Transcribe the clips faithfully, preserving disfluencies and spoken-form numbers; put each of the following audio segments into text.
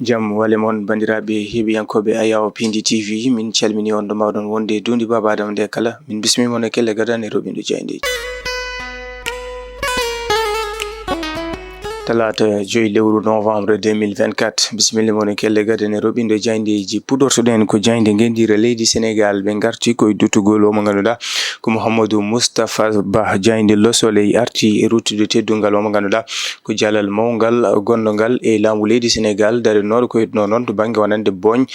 Jam wale mon, banndiraaɓe heɓiyankooɓe Ayawo Pindi T V, min calmini on ɗo mbaawɗon wonde e duundi Baaba Adama nde kala. Min bismii mon e kelle gadane roɓindo jaayndeeji. Talaata joy lewru novembre deux mille vingt-quatre. Bisimilla mon e kelle gadane roɓindo jaayndeeji. Puɗortoɗen ko jaaynde ngendiire leydi Senegaal. Ɓe ngarti koye duttugol o mo ngannduɗaa ko Mouhamadou Moustapha Ba. Jaaynde Le Soleil arti e ruttude teddungal o mo ngannduɗaa ko jalal mawngal gonngal e laamu leydi Senegaal, darinooɗo ko hednoo noon to bannge wonande booñ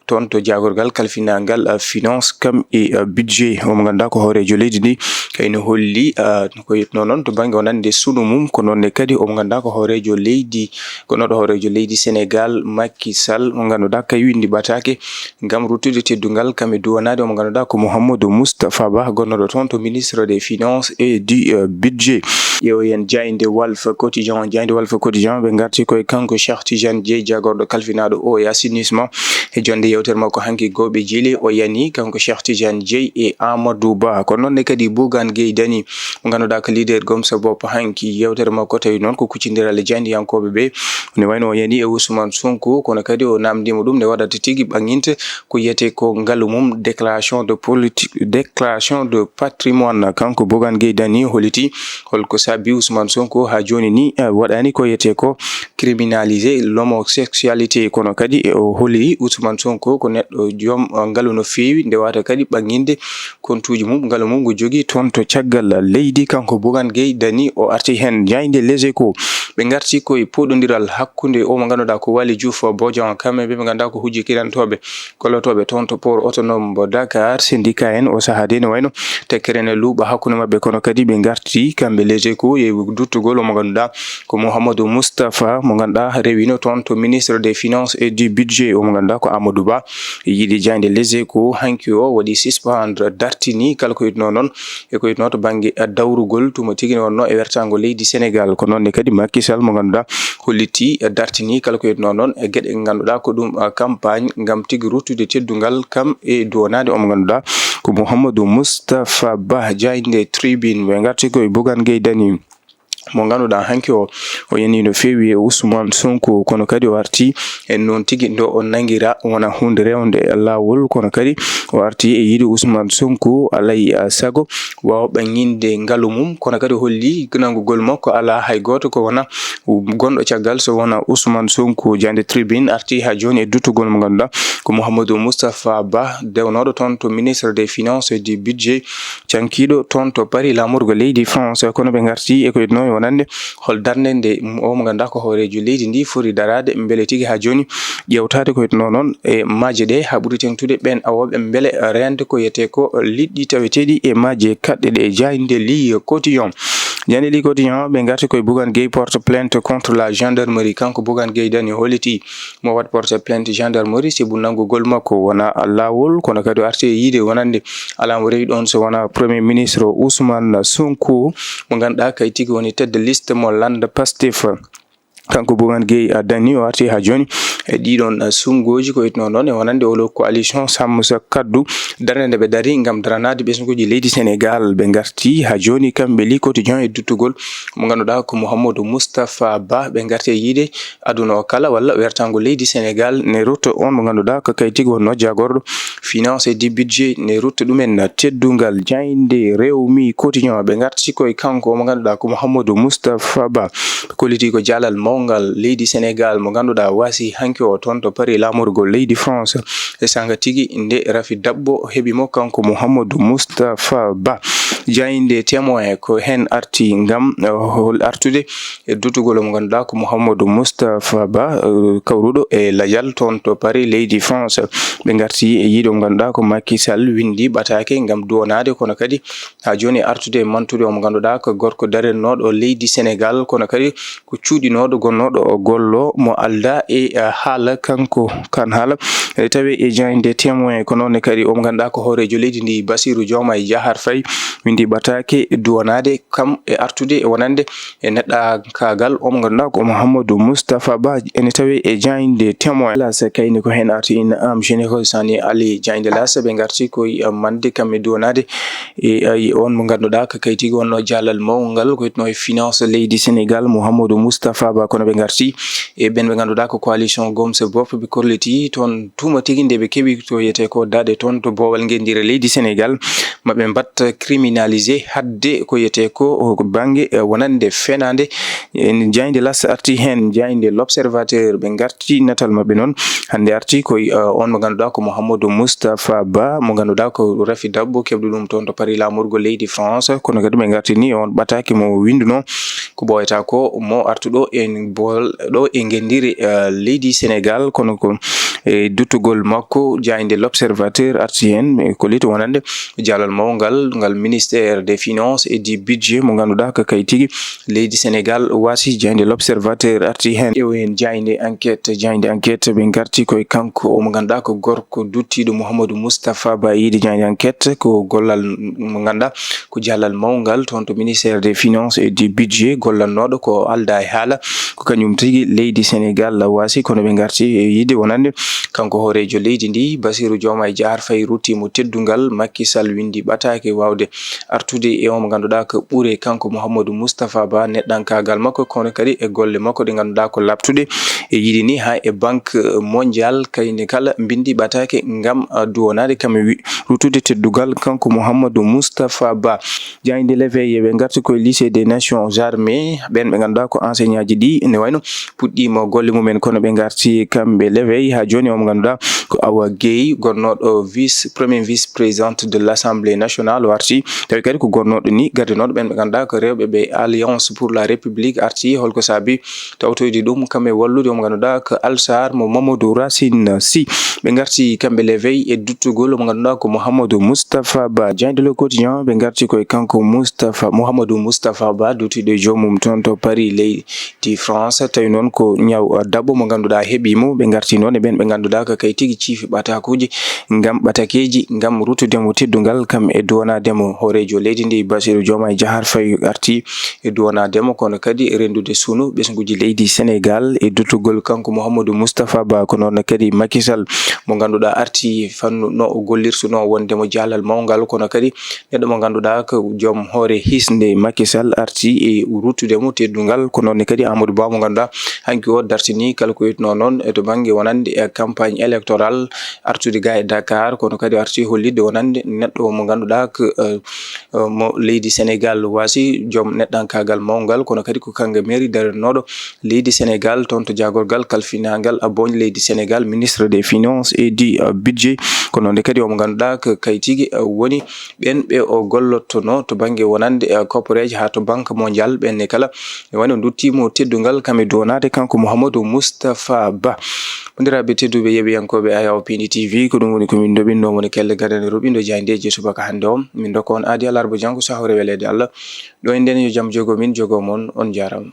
toon to jaagorgal kalfinangal, uh, finance kam e, uh, budget. O mo ngannduɗaa ko hooreejo leydi ndi, kayno holli, uh, ko yetno noon to bannge wonande sunu mum, ko noon ne kadi o mo ngannduɗaa ko hooreejo leydi, ko noɗo hooreejo leydi Senegaal, Macky Sall, mo ngannduɗaa kay winndi ɓataake ngam ruttude teddungal kam e duwanaade o mo ngannduɗaa ko Mouhamadou Moustapha Ba, gonnoɗo toon to ministre des finances et du, uh, budget. Ƴeewoyen jaaynde Walf Quotidien. Jaaynde Walf Quotidien, ɓe ngarti koye kanko Cheikh Tidiane Dièye, jaagorɗo kalfinaaɗo eau et assainissement. E jonnde yewtere makko hanki Gooɓe Jili, o yani kanko Cheikh Tidiane Dièye e Amadou Ba. Ko noon ne kadi Bougane Gueye Dany, mo ngannduɗaa ko leader Gëm Sa Bopp hanki. Yewtere makko tawi noon ko kuccindiral e jaayndiyankooɓe ɓe. Ne wayno o yani e Ousmane Sonko, kono kadi o namndiima ɗum nde waɗata tigi ɓaŋŋinte ko yiyetee ko ngalu mum, déclaration de politique, déclaration de patrimoine. Kanko Bougane Gueye Dany holliti holko saabi Ousmane Sonko haa jooni ni, eh, waɗaani ko yiyetee ko criminaliser l'homosexualité, kono kadi e o holli Ousmane Sonko ko neɗɗo joom, eh, ngalu no feewi, nde wata kadi ɓaŋŋinde kontuuji mum, ngalu mum ngu jogii toon to caggal leydi. Kanko Bougane Gueye Dany o arti heen. Jaaynde Les Échos, ɓe ngarti koye puɗɗondiral hakkunde o mo ngannduɗaa ko Waly Diouf Bodian, kamɓe ɓe ɓe ngannduɗaa ko hujjikirantooɓe gollotooɓe toon to port autonome mbo Dakar. Syndicat en o sahaa de ne wayno tekkere ne luuɓa hakkunde maɓɓe, kono kadi ɓe ngarti kamɓe Les Échos e duttugol o mo ngannduɗaa ko Mouhamadou Moustapha, mo ngannduɗaa rewino toon to ministre des finances et du budget, o mo ngannduɗaa ko Amadou Ba. Yiɗi jaaynde Les Échos hanki o waɗi suspendre, dartini kala ko yitnoo noon e ko yitnoo to bannge dawrugol tuma tigi ne wonnoo e wertaango leydi Senegaal. Ko noon ne kadi Macky Sall mo ngannduɗaa holliti, dartini kala ko yitnoo noon e geɗe ngannduɗaa ko ɗum, ah, campagne ngam tigi ruttude teddungal kam e duwanaade o mo ngannduɗaa ko Mouhamadou Moustapha Ba. Jaaynde Tribune, ɓe ngarti koye Bougane Gueye Dany, mo ngannduɗaa hanki o, o yani no feewi e Ousmane Sonko, kono kadi o arti en noon tigi ndo o nangira wona huunde rewnde laawol, kono kadi o arti e yiide Ousmane Sonko alay, ah, sago waawa ɓaŋŋinde ngalu mum, kono kadi holli nanngugol makko alaa hay gooto ko wona gonɗo caggal so wona Ousmane Sonko. Jaaynde Tribune arti haa jooni e duttugol mo ngannduɗaa ko Mouhamadou Moustapha Ba, dewnooɗo toon to ministre des finances et du budget, cankiiɗo toon to Paris, laamorgo leydi France. Kono ɓe ngarti e ko yitnoo e wonande hol darnde nde o mo ngannduɗaa ko hooreejo leydi ndi foti daraade, mbele tigi haa jooni ƴeewtaade ko yitnoo noon e maaje ɗe haa ɓuri teŋtude ɓeen awooɓe mbele reende ko yiyetee ko liɗɗi taweteeɗi e maaje kaɗɗe ɗe. Jaaynde Le Quotidien. Jaaynde Le Quotidien, ɓe ngarti koye Bougane Gueye porte plainte contre la gendarmerie. Kanko Bougane Gueye Dany holliti mo waɗ porte plainte gendarmerie sibu nanngugol makko wona laawol, kono kadi o arti e yiide wonande alaa mo rewi ɗoon so wona Premier ministre Ousmane Sonko, mo ngannduɗaa kay tigi woni tête de liste mo lannda Pastef. Kanko Bougane Gueye Dany o arti haa jooni e ɗiɗon, eh, suɓngooji ko yitnoo noon e wonande olo coalition Sàmm Sa Kàddu, darnde nde ɓe dari ngam daranaade ɓesnguuji leydi Senegaal. Ɓe ngarti haa jooni kamɓe Le Quotidien e duttugol mo ngannduɗaa ko Mouhamadou Moustapha Ba. Ɓe ngarti e yiide aduna o kala walla wertaango leydi Senegaal ne rutto on mo ngannduɗaa ko kay tigi wonnoo jaagorɗo finance et du budget ne rutto ɗumen teddungal. Jaaynde Rewmi Quotidien, ɓe ngarti koye kanko mo ngannduɗaa ko Mouhamadou Moustapha Ba. Ɓe kolliti ko jaalal mawngal leydi Senegaal mo ngannduɗaa waasi hanki o toon to Paris laamorgo leydi France. E saanga tigi nde rafi daɓɓo heɓi mo kanko Mouhamadou Moustapha Ba. Jaaynde Témoin ko heen arti ngam, eh, hol artude e duttugol mo ngannduɗaa ko Mouhamadou Moustapha Ba, eh, kawruɗo e lajal toon to Paris leydi France. Ɓe ngarti e yiide mo ngannduɗaa ko Macky Sall winndi ɓataake ngam duwanaade, kono kadi haa jooni artude e mantude o mo ngannduɗaa ko gorko darannooɗo leydi Senegaal, kono kadi ko cuuɗinooɗo gonnooɗo o gollo mo aldaa e, eh, haala kanko kan haala Ene tawi e jaaynde Témoin, ko noon ne kadi omo ngannduɗaa ko hooreejo leydi ndi, Bassirou Diomaye Diakhar Faye, windi ɓataake duwanaade kam e artude e wonande e neɗɗankaagal omo ngannduɗaa ko Mouhamadou Moustapha Ba. Ene tawi e jaaynde Témoin. Laas kayni ko heen arti, ina am généreux sani ali jaaynde Laas, ɓe ngarti koye mande kam e duwanaade e, ay, on mo ngannduɗaa ko kayti wonno jaalal mawngal ko wiyeteno e finance leydi Sénégal, Mouhamadou Moustapha Ba. Kono ɓe ngarti e ɓen ɓe ngannduɗaa ko coalition Gëm Sa Bopp, ɓe kolliti toon tuuma tigi nde ɓe keɓi to wiyetee ko daaɗe toon to boowal ngenndire leydi Sénégal, ma ɓe mbatta criminalisé hadde ko wiyetee ko, ko bannge, eh, wonande fenaande. En jaaynde Laas arti heen, jaaynde L'Observateur, ɓe ngarti natal maɓɓe noon. Hannde arti koye, eh, on mo ngannduɗaa ko Mouhamadou Moustapha Ba, mo ngannduɗaa ko rafi dabbo keɓɗo ɗum toon to Paris, laamorgo leydi France. Kono kadi ɓe ngarti ni on ɓataake mo winndunoo ko ɓooyata ko mo artuɗo en bool ɗo e ngenndire, eh, leydi Sénégal, kono ko e duttugol makko, jaaynde L'Observateur arti heen, e kolliti wonande jaalal mawngal ngal ministère des finances et du budget mo ngannduɗaa ko kayti leydi Sénégal waasi. Jaaynde L'Observateur arti heen. Ƴeew heen jaaynde Enquête, jaaynde Enquête ɓe ngarti koye kanko omo ngannduɗaa ko gorko duttiiɗo Mouhamadou Moustapha Ba. Yiide jaaynde Enquête ko gollal mo ngannduɗaa ko jaalal mawngal toon to ministère des finances et du budget, gollannooɗo ko aldaa e haala, ko kañum tigi leydi Sénégal waasi. Kono ɓe ngarti e yiide wonande kanko hooreejo leydi ndi, Bassirou Diomaye Diakhar Faye, ruttiimo teddungal. Macky Sall winndi ɓataake waawde artude e omo ngannduɗaa ko ɓure kanko Mouhamadou Moustapha Ba, neɗɗankaagal makko, kono kadi e golle makko ɗe ngannduɗaa ko laaɓtuɗe. E yiide ni haa e Banque Mondiale kayni kala mbinndi ɓataake ngam, ah, duwanaade kam e wi-, ruttude teddungal kanko Mouhamadou Moustapha Ba. Jaaynde L'Éveil, ɓe ngarti koye Lycée des Nations Armées, ɓeen ɓe ngannduɗaa ko enseignant ji ɗi, ene wayno puɗɗiima golle mumen, kono ɓe ngarti kamɓe L'Éveil haa jooni, omo ngannduɗaa ko Awa Guèye, gonnooɗo vice, premier vice-présidente de l'Assemblée nationale, o arti. Tawi kadi ko gonnooɗo ni, gardanooɗo ɓeen ɓe ngannduɗaa ko rewɓe ɓe Alliance pour la République arti. Holko saabi tawtoyde ɗum kam e wallude omo ngannduɗaa ko Alsar mo Mamadou Racine Sy. Ɓe ngarti kamɓe L'Éveil e duttugol omo ngannduɗaa ko Mouhamadou Moustapha Ba. Jaaynde Le Quotidien, ɓe ngarti koye kanko Moustapha, Mouhamadou Moustapha Ba, duttiiɗo e joomum toon to Paris, leydi France. Tawi noon ko ñaw, ah, dabbo mo ngannduɗaa heɓii mo. Ɓe ngarti noon e ɓeen ɓe ngannduɗaa ko kayti ciifi ɓatakuuji ngam ɓatakeeji, ngam ruttude mo teddungal kam e duwanaade mo. Hooreejo leydi ndi, Bassirou Diomaye Diakhar Faye, arti e duwanaade mo, kono kadi e renndude sunu ɓesnguuji leydi Sénégal e duttugol kanko Mouhamadou Moustapha Ba. Ko noon kadi Macky Sall mo ngannduɗaa arti fannu no o gollirtunoo wonde mo jaalal mawngal, kono kadi neɗɗo mo ngannduɗaa ko joom hoore hisnde. Macky Sall arti e ruttude mo teddungal. Ko noon kadi Amadou Ba mo ngannduɗaa hanki o dartini kala ko wiyetnoo noon e to bannge wonande e campagne électorale, artude ga e Dakar, kono kadi arti hollitde wonande neɗɗo mo ngannduɗaa ko, eh, eh, mo leydi Sénégal waasi, joom neɗɗankaagal mawngal, kono kadi ko kanko mairie darnooɗo leydi Sénégal toon to jaagorgal kalfinaangal a boñ leydi Sénégal, ministre des finances et du, eh, budget. Ko noon kadi omo ngannduɗaa ko kayti, eh, woni ɓeen ɓe o gollottonoo to bannge wonande, eh, kopporeeje haa to Banque Mondiale, ɓeen ne kala e wano duttiimo teddungal kam e duwanaade kanko Mouhamadou Moustapha Ba. Banndiraaɓe tedduɓe yeɓiyankooɓe Ayaw Pindi T V, ko ɗum woni ko min ndoɓinno woni kelle gadane roɓindo jaayndeeji subaka hannde o. Min ndokka on aadi alarba janngo sahore weleede Allah. Ɗo en nden yo jam jogo min jogo mon. On jaaraama.